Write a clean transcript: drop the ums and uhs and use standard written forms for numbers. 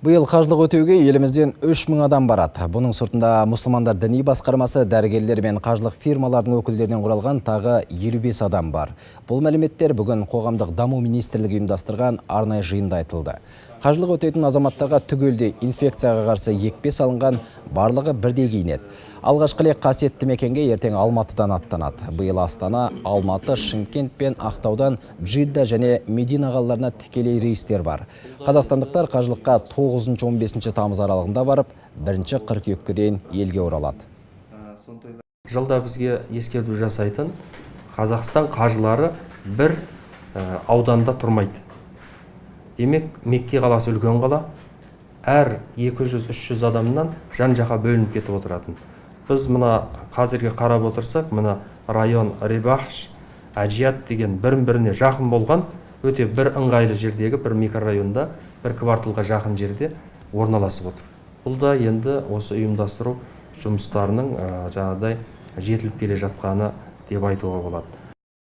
Биыл қажылық өтеуге елімізден 3000 адам барады. Бұның сыртында мұсылмандар діни басқармасы, дәрігерлер мен қажылық фирмалардың өкілдерінен құралған тағы 55 адам бар. Бұл мәліметтер бүгін Қоғамдық даму министрлігі ұйымдастырған арнайы жиында айтылды. Қажылық өтейтін азаматтарға түгелдей инфекцияға қарсы екпе салынған, барлығы бірдей киінеді. Алғашқы лек қасиетті мекенге ертең Алматыдан аттанады. Биыл Астана, Алматы, Шымкент пен Ақтаудан Джидда және Медина қалаларына тікелей рейстер бар. Қазақстандықтар қажылыққа 9-15 тамыз аралығында барып, 1 қыркүйекке дейін елге оралады. Жылда бізге ескерту жасайтын Қазақстан қажылары бір ауданда тұрмайды. Демек, Мекке қаласы үлкен қала, әр 200-300 адамнан жан-жаққа бөлініп кетіп отыратын. Біз мына қазірге қарап отырсақ, мына район Рибахш, Әжият деген бірін-біріне жақын болған, өте бір ыңғайлы жердегі бір микрорайонда, бір кварталға жақын жерде орналасып отыр. Бұл да енді осы ұйымдастыру жұмыстарының жаңағыдай жетіліп келе жатқаны деп айтуға болады.